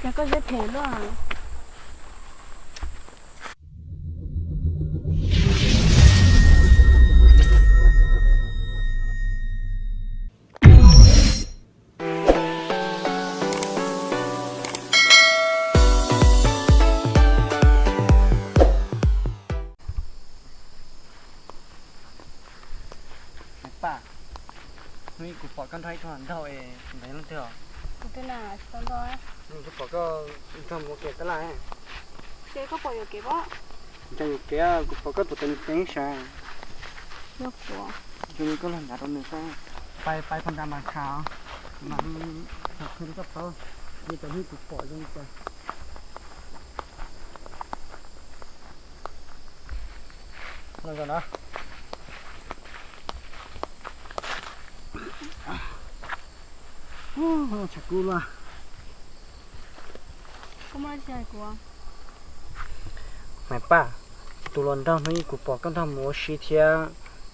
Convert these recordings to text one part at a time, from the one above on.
Cas koj siab phem luaj? Paj, hnub ib kuv pom koj nrog ib tug hluas nraug es ntawd leej twg os? Kuv twb na tsis tau nrog. Kuv pom koj nrog mus ua ke tab laj. Ces koj pom yuam kev pob? Nrog yuam kev, kuv pom koj tuav tes nws ceev sav. Yog kuv. Zoo li koj luag ntav rau nws xwb. Pais pais pog nram mas khav, mas qhia rau koj paub, li cov hnub kuv pom zoo li cas. Los zoo na. Tshav kub luaj. Koj muaj dab tsi hais kuv? Maiv Paj, tus hluas nraug hnub ib kuv pom koj nrog mus ua si thiab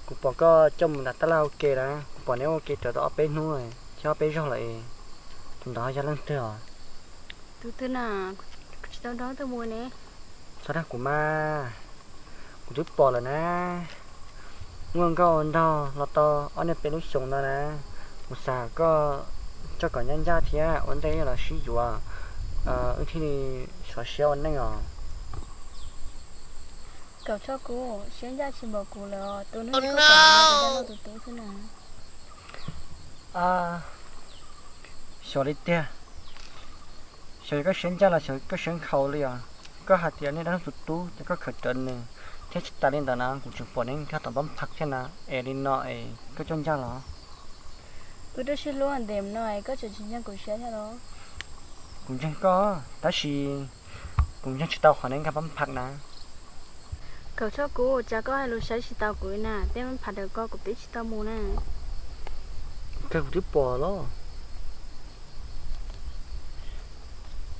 kuv pom koj coj mus nram tab laj ua ke na, kuv pom neb ua ke raws tau ob peb hnub thiab ob peb zaug lawm es tus ntawd yog leej twg os? Tus twg na, kuv tsis tau nrog twg mus ne. Txhob dag kuv mas, kuv twb pom lawm na. Muaj nkauj ua nraug los tau ob niag peb lub xyoos no na, kuv xav koj coj kom ncaj ncaj thiab ua ntej los sib yuav, wb thiaj li sov siab ua neej os. Kaum tshoj kuv, siab ncaj tsis npaum kuv lawm os, tus neeg koj pom no tus tub xwb na. Xyov li tiag, xyov koj siab ncaj los xyov koj siab nkhaus li os. Koj hais tias nej dab tus tub ces koj khaws rawv nws thiab, tsis tas li ntawd na kuv tseem pom neb nkag tom npab phaj thiab na, es li no es koj coj ncaj los? Kuv twb sib hlub ntev no es koj tseem tsis ntseeg kuv siab thiab los? Kuv ntseeg koj tab sis kuv ntseeg tsis tau qhov neb nkag npab phaj na. Kaum tshoj kuv, cas koj hais lus saib tsis taus kuv na, tej npab phaj ntawm koj kuv pib tsis tau mus na. Kawg kuv twb pom los,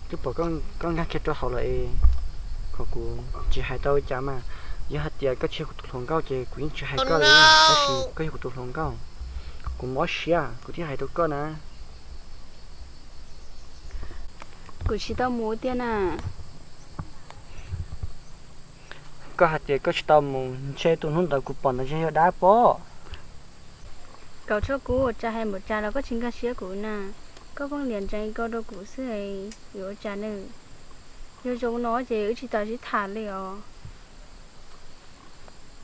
twb pom koj nkag kiag rau hauv lawm es, kom kuv tsis hais tau li cas mas. Yog hais tias koj tsis yog kuv tus hluas nkauj ces kuv yeej tsis hais koj li, tab sis koj yog kuv tus hluas nkauj, kuv mob siab kuv thiaj hais rau koj na. Kuv tsis tau mus tiag na. Koj hais tias koj tsis tau mus, ntshe tus hnub ntawd kuv pom ntawd ntshe yog dab pob. Kaum tshoj kuv, cas hais npaum cas los koj tsis nkag siab kuv na. Koj pheej liam ntsees ko rau kuv xwb, yuav ua cas ne? Yog zoo no ces wb tsis tau sib tham li os.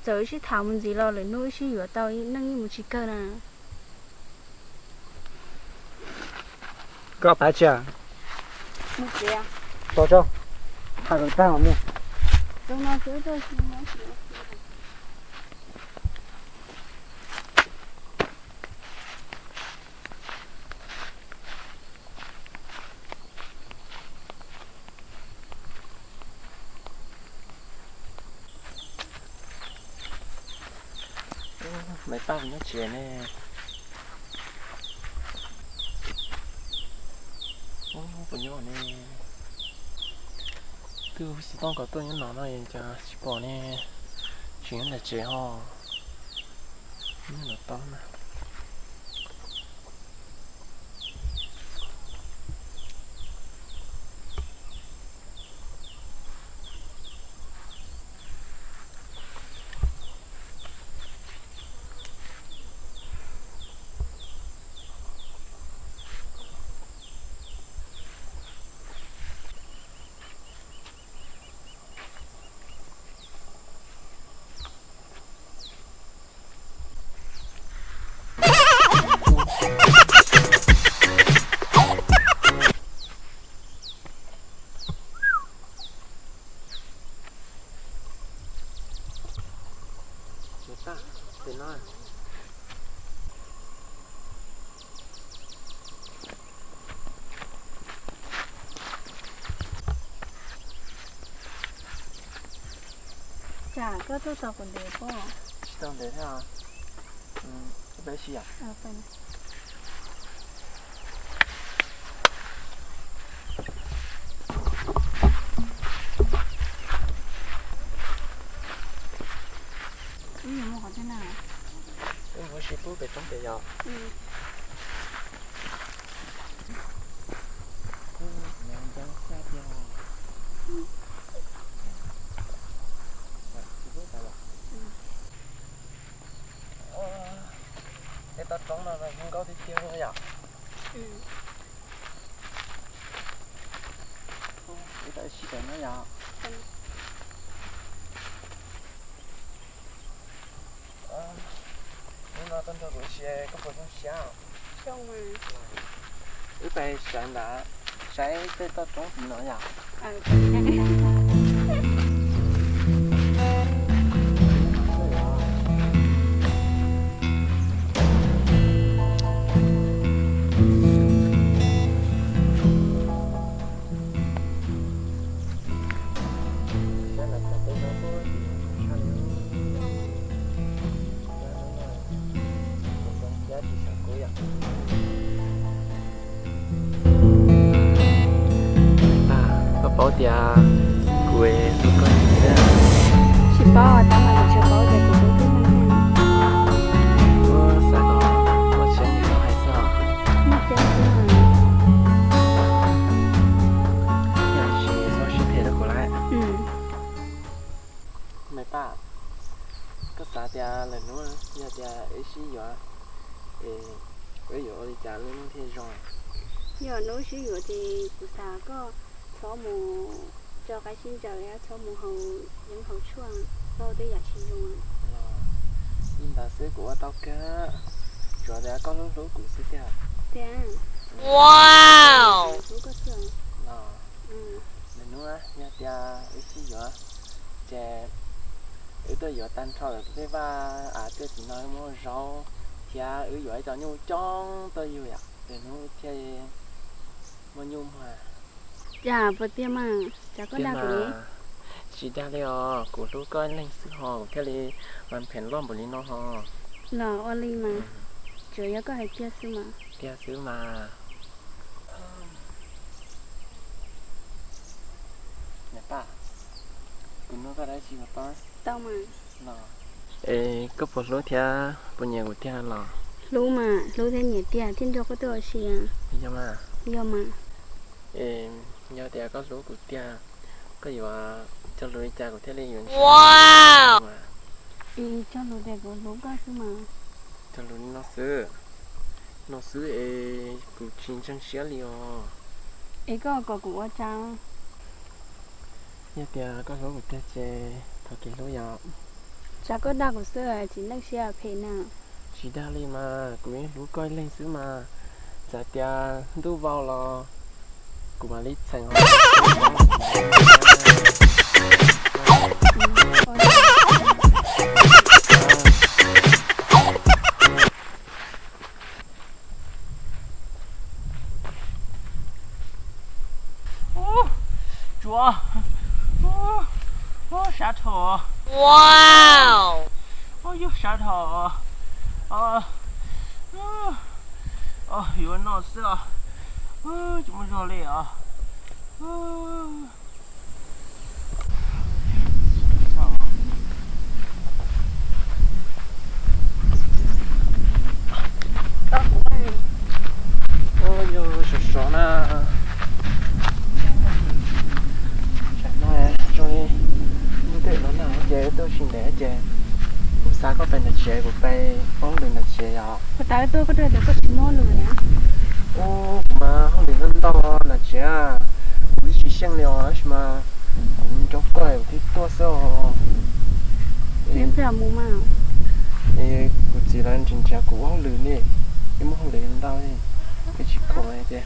Txawm wb sib tham mus ntxiv los lwm hnub wb sib yuav tau neej yeej mus tsis kawg na. Koj pab tsi? Tos tso, tham kom tag os mus. Maiv Paj, kuv nyob tsev ne. Puas nyob ne? Twb xov tooj kom tuaj nyob no no cas tsis pom ne. Tseem nyob ntawm tsev ho. Nyob no tau na. Cas koj tuaj tos kuv ntev pob? Tsis tau ntev thiab. Peb sib yam. Wb yuav mus qhov twg na? Wb mus ua si pub pem roob pem yom. Kuv Tsob no zoo nkauj tiag tiag yom. Ib tau sib tawm no yom. Hnub no tuaj nrog kuv ua si koj puas zoo siab? Wb pais sawv ntawd, saib tej toj roob tim no yom. Koj paub tias kuv hlub koj. Tsis paub, tab mas kuv tsis paub tias kuv hlub koj. Kuv xav kom muaj tseeb li koj hais xwb. Muaj tseeb xwb. Yog tsis muaj sib phem rau kuv lawm. Maiv Paj, koj xav tias lwm hnub yog tias wb sib yuav, es wb yuav ua li cas lub neej thiaj zoo? Yog hnub sib yuav ces kuv xav koj txhob mus tso qaib sib ntsaws, txhob mus haus yeeb haus tshuaj, ua tej yam tsis zoo. Li ntawd xwb kuv ua tau kawg, tsuas tias koj hlub hlub kuv xwb tiag. Tiag. Hlub koj xwb. Lwm hnub yog tias wb sib yuav, ces wb tuaj yuav tag nrho lawm tej vaj av tej tim no muaj zaub, thiab wb yuav ib co nyuj coob tuaj yug yom, lwm hnub thiaj muaj nyuj muag. Cas puas tiag mas, cas koj dag kuv li? Tsis dag li os, kuv hlub koj ib leeg xwb ho kuv thiaj li mas phem loj npaum li no ho. Los ua li mas, tsuas yog koj hais tiag xwb mas. Tiag xwb mas. Niam Paj, kuv nug koj dab tsi los tau? Tau mas. Es koj puas hlub thiab puas nyiam kuv tiag los? Hlub mas, hlub thiab nyiam tiag thiaj nrog koj tuaj ua si. Yog mas. Yog mas. Es yog tias koj hlub kuv tiag, koj yuav cog lus li cas kuv thiaj li yuav ntseeg? Es cog lus tias kuv hlub koj xwb mas. Cog lus li no xwb, no xwb es kuv tsis ntseeg siab li os. Es koj kom kuv ua cas? Yog tias koj hlub kuv tiag ces thov kev hlub yom. Tsam koj dag kuv xwb tsis leej siab phem na. Tsis dag li mas, kuv yeej hlub koj ib leeg xwb mas. Txawm tias ntuj vau los kuv mam li txheem. Ub, tsuav, ub, ub, sab dhau. Ub, yog sab dhau. Yuav noj xwb os. Tsis muaj zog li os. Yog sov sov na. Tsam no zoo li ntev no na ces tuaj tsis ntev ces kuv xa koj pais nram tsev, kuv pais ua hauj lwm nram tsev yom. Puas tas tuaj koj twb tias koj tsis muaj hauj lwm na? Ub, kuv mas hauj lwm ntau ntau nram tsev, kuv tsis xyeej li os, tab sis mas kuv nco koj kuv thiaj tuaj xwb os. Neb plam mus mas. Es kuv txiv lawv nrhiav nrhiav kuv ua hauj lwm li, yeej muaj hauj lwm ntau li, peb tsis khoom ces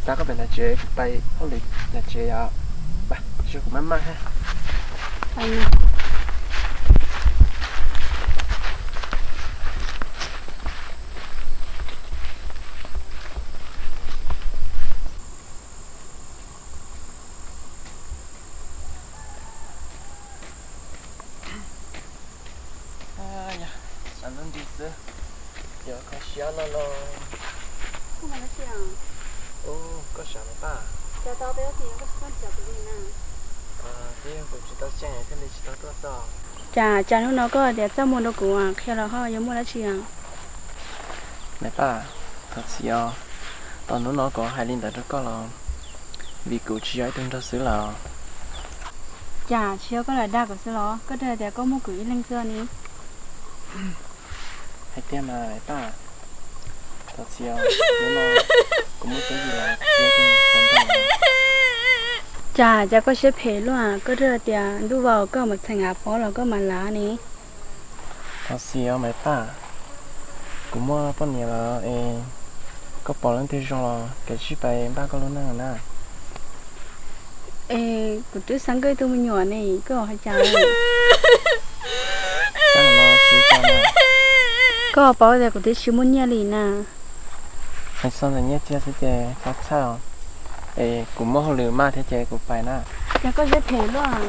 xa koj pais nram tsev, kuv pais hauj lwm nram tsev yom. Kuv maj maj. Yog, xav hnub nti xwb, yuav kho siab no los. Ub, koj sawv mas Paj. Twb yog kuv tsis tau xyeej thiaj li tsis tau tuaj xwb. Cas, cas hnub no koj tias txaj muag rau kuv, qhia los ho yuav muaj dab tsi os? Niam Paj, thov txim os, tau hnub no kuv hais li ntawd rau koj los vim kuv tsis yog ib tug nraug xwb lawm. Cas tsis yog koj lam dag kuv xwb los? Koj twb hais tias koj muaj kuv ib leeg xwb ni. Hais tiag mas Paj, Txiv, hnub no kuv muaj teb yim los cia kuv mus tsev. Cas, cas koj siab phem luaj, koj twb hais tias ntuj vau koj mus txheem Av Paub los koj mam lav ne. Thov txim os Maiv Paj, kuv muaj poj niam lawm es koj pom leej twg zoo los kav tsij pais npaj koj lub neej na. Es kuv twb xav nkauj ib tug me nyuam ne, koj hais cas? Koj paub tias kuv twb tsis muaj nyiaj li na. Hais txog ntawm nyiaj txiag xwb ces txhob txhawj os, es kuv muaj hauj lwm maj thiab ces kuv pais na. Cas koj siab phem luaj?